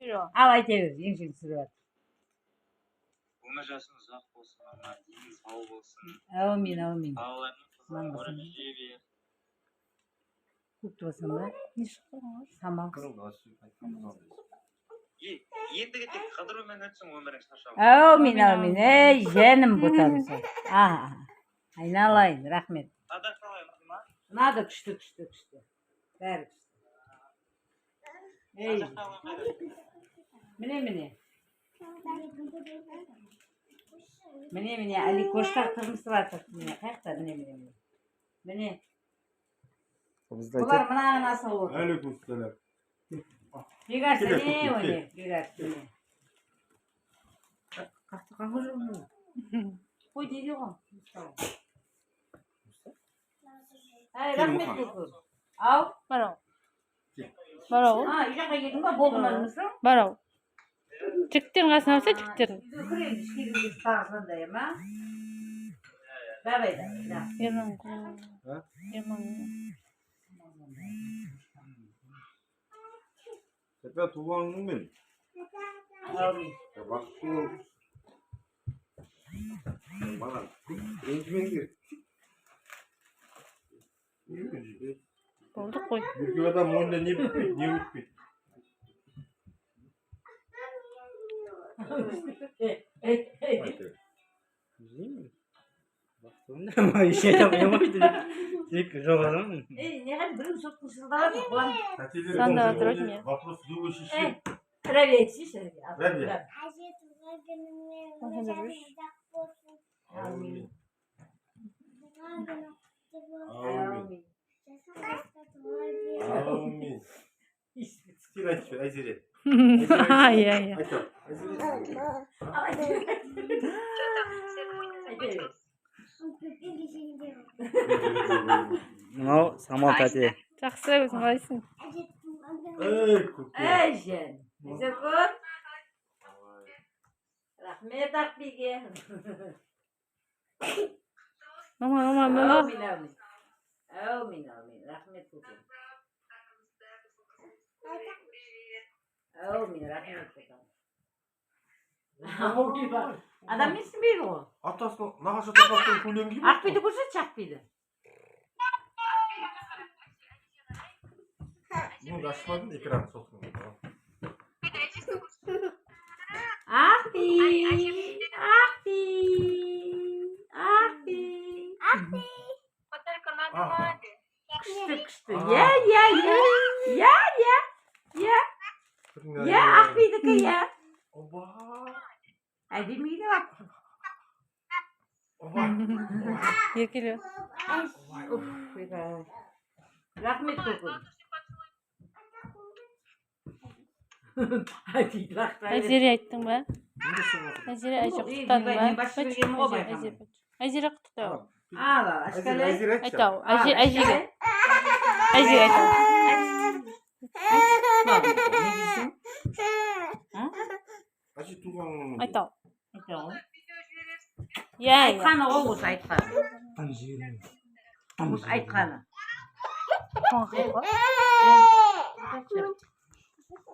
Ал, айта бер, жеңешең түсіріп жатыр. Өмір жасың ұзақ болсын, мама, денің сау болсын. Әумин, әумин. Балаларың, қыздарың Аман ұрып болсын. жүре бер. Көкті басам ба? Не шықты ғой? Самал. Ендігі тек қыдырумен өтсін өмірің, шаршамай. Әумин, әумин. Ей, жаным, ботам сол. Аха, айналайын, рахмет. Тағы қалай, ұнады ма? Ұнады, күшті, күшті, күшті, бәрі күшті. Ей, Жақта қалай? міне, міне, міне, міне, Аликоштар тырмысып жатыр. Міне, қаяқта? Міне, міне, міне, міне. Бізді Бұлар айтады. мынаған асылып отыр. Алейкум. Бекарыс, Келе, міне, көке, міне, Бекарыс, міне. Қақты, қаңғы жүр. Қой дейді ғой. Әй, рахмет Мұқан. көп көп. Ау. Бар ау. Бар ау. А, үй жаққа келдің ба? Болды ма жұмысың? Бар ау. Жігіттердің қасына барса, жігіттердің. Үйге кір енді, ішке кірген тағы звондай ма? Давай, давай, да. Ерлан. А? Ерлан. Тәпә, туған күніңмен. Әумин. Бақытты бол. Маған ренжімеңдер. Болды, қой. Еркек адам мойнында не бітпейді, не өтпейді. Айта бер. Білмеймін. Бақытты болыңдар. Еш айта алмаймын ғой. Тек жоқ адаммын. Ей, не қайда, біреу соттың шырылдап жатыр, қуан. Тәтелер Звондап жатыр ау деймін. Вопрос любой шешіледі. Рәбия айтсайшы, Рәбия. Рәбия. Әже, туған күніңмен, Аха, өмір жүрші. жасың ұзақ болсын. Әумин. Туған күнің құтты болсын. Әумин. Жасың жасқа тола бер. Әумин. Сен айтып жібер, Айзере. Иә, иә. Айт ал, Айзере. Айта бер. Көпке десеңдер. Мынау Самал тәте. Жақсы, өзің қалайсың? Әже, туған күніңмен. Ей, көке. Ей, жан. Айзеркүл. Рахмет Ақбиге. Мама, мама, мама. Әумин, әумин. Әумин, әумин. Рахмет, көкем. Әумин, рахмет, көкем. Адам менсінбейді ғой. Атасының нағашы атасының көйлегін киіп. Ақбиді көрсетші, Ақбиді. Мұны ашпадым, экран сосын. Ақби, Ақби, Ақби. А, Күшті, күшті. Иә, иә, иә. Иә, иә. Иә, иә, Ақбидікі, иә. Оба. Әдемі киініп алыпты. Оба. Еркелеу. Уф, ойбай. Рахмет, көкем. Дейді, лақтыра берді. Айзере, айттың ба? Неге шығып отыр? Айзере, әже, Ей, құттықтадың мен ба? бас жібергенмін ғой, Айзере, байқамай. Айзере, Айзере, құттықтау. Ал, ал, Айзере, ашкале. Айзере, айтшы. Айт ау, әже, әжеге. Әжеге айт ау. Не дейсің? Әже, туған күніңмен. Айт ау. Айта ғой. Иә, иә. Айтқаны ғой осы, айтқаны. Осы айтқаны. Қуанған ғой.